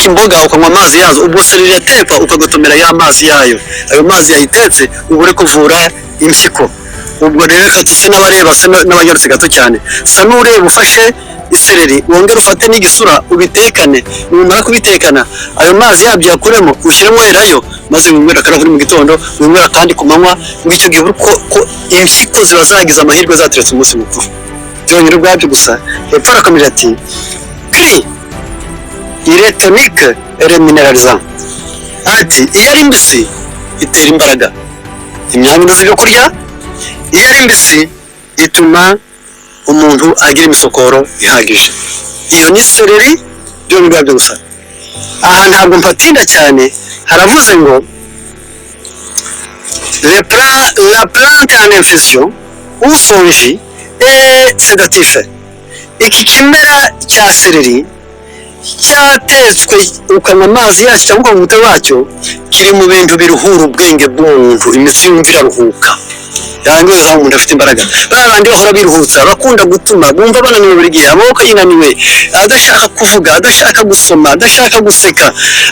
Guteka imboga ukanywa amazi yazo, ubwo céleri iratekwa ukagotomera ya mazi yayo, ayo mazi yayitetse uba uri kuvura impyiko. Ubwo rero reka duse n'abareba se n'abanyarutse gato cyane. Sa n'ureba, ufashe isereri, wongere ufate n'igisura, ubitekane. Numara kubitekana, ayo mazi yabyo yakuremo, ushyiremo elayo, maze winywera akarahuri mu gitondo, winywera kandi ku manywa. Ngo icyo gihe ko impyiko ziba zagize amahirwe, zateretse umunsi mukuru byonyine ubwabyo gusa. Hepfo arakomeje ati: "Cru, il est tonique et reminéralisant." Ati iyo ari mbisi itera imbaraga imyanya inoze ibyo kurya, iyo ari mbisi ituma umuntu agira imisokoro ihagije. Iyo ni céleri byonyine ubwabyo gusa. Aha ntabwo mpatinda cyane. Haravuze ngo la plante en infusion ou son jus est sédatif. Iki kimera cya céleri cyatetswe, ukanywa amazi yacyo cyangwa ukanywa umutobe wacyo, kiri mu bintu biruhura ubwenge bw'umuntu. Imitsi yumva iraruhuka, yangiza umuntu afite imbaraga. Ba bandi bahora biruhutsa, bakunda gutuma bumva bananiwe buri gihe, amaboko yinaniwe, adashaka kuvuga, adashaka gusoma, adashaka guseka,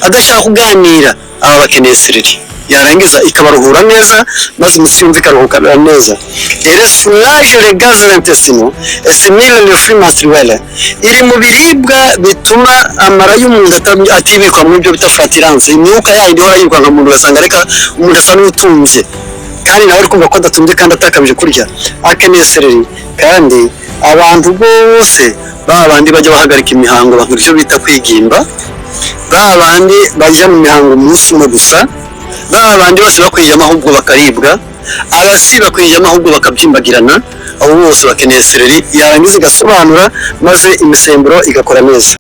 adashaka kuganira, aba bakeneye céleri, yarangiza ikabaruhura neza, maze imitsi yumva ikaruhuka neza. Elle soulage les gaz intestinaux et stimule le flux menstruel. Iri mu biribwa bituma amara y'umuntu atibikwa mu byo bita flatulence, imyuka yayo ihora yirukanka mu muntu, ugasanga reka umuntu asa n'utumbye kandi nawe ari kumva ko adatumbye kandi atakabije kurya. Akeneye céleri. Kandi abantu bose, ba bandi bajya bahagarika imihango, bakora icyo bita kwigimba, ba bandi bajya mu mihango umunsi umwe gusa, ba bandi bose bakwijyamo ahubwo bakaribwa, abasiba kwijyamo ahubwo bakabyimbagirana, abo bose bakeneye céleri. Yarangiza igasobanura, maze imisemburo igakora neza.